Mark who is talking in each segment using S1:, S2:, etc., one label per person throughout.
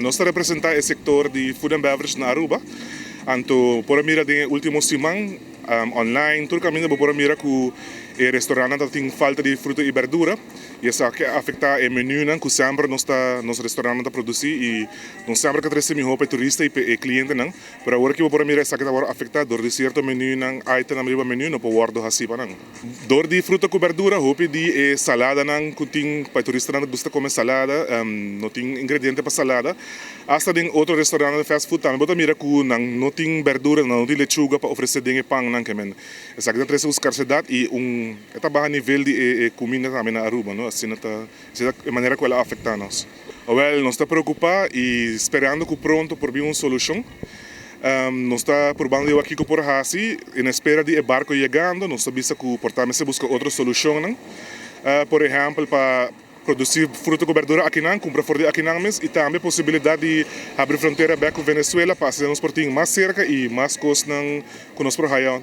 S1: Nos ta representa e sector di food and beverage na Aruba. Anto por a mira den e ultimo siman online tur caminda bo por a mira cu e restaurantnan ta tin falta di fruta y berdura y esaki a afecta e menunan cu semper nos ta nos restaurantnan ta produci y nos semper ke trece miho pa e turista y pa e clientenan. Pero awor aki bo por a mira esaki ta wòrdu afektá dor di sierto menunan, itemnan riba menu no por wòrdu hasí pa nan. Dor di fruta ku berdura, hopi di e saladanan ku tin pa e turistanan ta gusta kome salada, no tin ingrediente pa salada. Asta den otro restaurantnan di fast food tambe bo ta mira ku nan no tin berdura, nan no tin lechuga pa ofresé den e pannan. Ke men esaki ta trese un skarsedat i un e ta baha nivel di e kuminda tambe na Aruba, no. Asina ta asina ta e manera ku el a afektá nos. Awel, nos ta preocupa y sperando cu pronto por bin un solucion. Nos ta purbando di wak kico por haci. En espera di e barco yegando, nos ta bisa cu por ta mester busca otro solucionnan. Por ehempel, pa produci fruta cu berdura akinan, cumpra for di akinan mes y tambe posibilidad di habri frontera bek cu Venezuela pa asina nos por tin mas cerca y mas cosnan cu nos por haya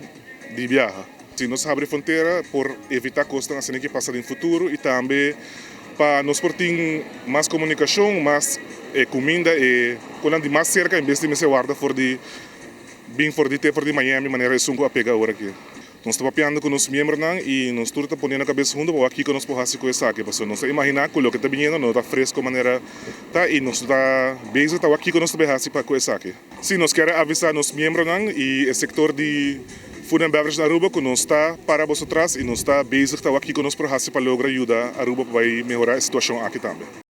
S1: di biaha. Si nos habri frontera por evita cosnan asina ki pasa den futuro y tambe pa nos por tin mas comunicacion, mas e cuminda e conan di mas cerca en bes di mester warda for di bin for di te for di Miami manera esun cu a pega awor aki. Nos ta papiando cu nos miembronan y nos tur ta poniendo cabes hunto pa wak kico nos por haci cu esaki pasobra nos ta imagina cu loke ta biniendo no ta fresco manera ta y nos ta bezig ta wak kico nos ta bay haci pa cu esaki. Sí, nos kier a avisa nos miembronan y e sector di Food and Beverage na Aruba cu nos ta para boso tras y nos ta bezig ta wak kico nos por haci pa logra yuda Aruba pa bay mehora e situacion aki tambe.